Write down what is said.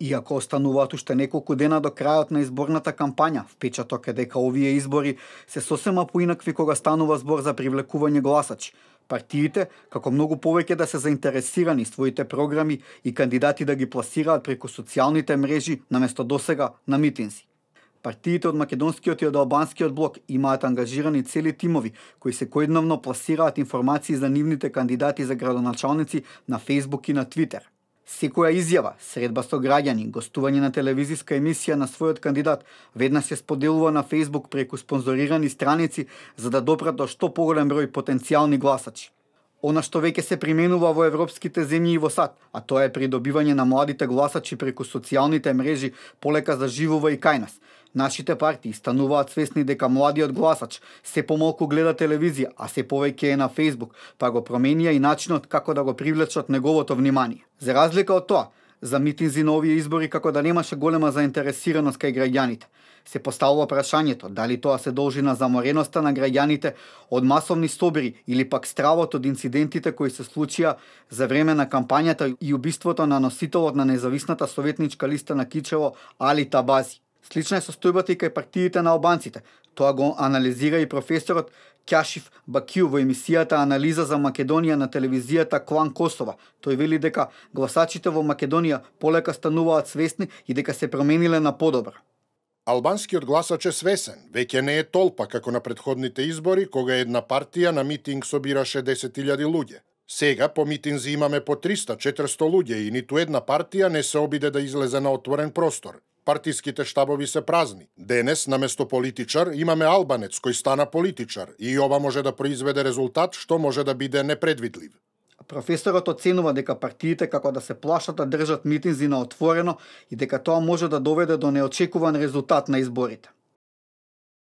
Иако остануваат уште неколку дена до крајот на изборната кампања, впечаток е дека овие избори се сосема поинакви кога станува збор за привлекување гласачи. Партиите, како многу повеќе да се заинтересирани своите програми и кандидати да ги пласираат преку социјалните мрежи наместо досега на митинзи. Партиите од македонскиот и од албанскиот блок имаат ангажирани цели тимови кои секојдневно пласираат информации за нивните кандидати за градоначалници на Facebook и на Twitter. Секоја изјава, средба со граѓани, гостување на телевизиска емисија на својот кандидат веднаш се споделува на Facebook преку спонзорирани страници за да допрат до што поголем број потенцијални гласачи. Она што веќе се применува во европските земји и во САД, а тоа е придобивање на младите гласачи преку социјалните мрежи, полека заживува и кај нас. Нашите партии стануваат свесни дека младиот гласач се помалку гледа телевизија, а се повеќе е на Facebook, па го променија и начинот како да го привлечат неговото внимание. За разлика од тоа, за митинзи на овие избори како да немаше голема заинтересираност кај граѓаните. Се поставува прашањето дали тоа се должи на замореноста на граѓаните од масовни собори или пак стравот од инцидентите кои се случија за време на кампањата и убиството на носителот на независната советничка листа на Кичево Али Табази. Слична е состојбата и кај партиите на албанците. Тоа го анализира и професорот Кјашиф Бакиу во емисијата Анализа за Македонија на телевизијата Клан Косова. Тој вели дека гласачите во Македонија полека стануваат свесни и дека се промениле на подобро. Албанскиот гласач е свесен, веќе не е толпа како на претходните избори, кога една партија на митинг собираше 10.000 луѓе. Сега по митинзи имаме по 300-400 луѓе и ниту една партија не се обиде да излезе на отворен простор. Партиските штабови се празни. Денес, наместо политичар, имаме албанец кој стана политичар и ова може да произведе резултат што може да биде непредвидлив. Професорот оценува дека партиите како да се плашат да држат митинзи на отворено и дека тоа може да доведе до неочекуван резултат на изборите.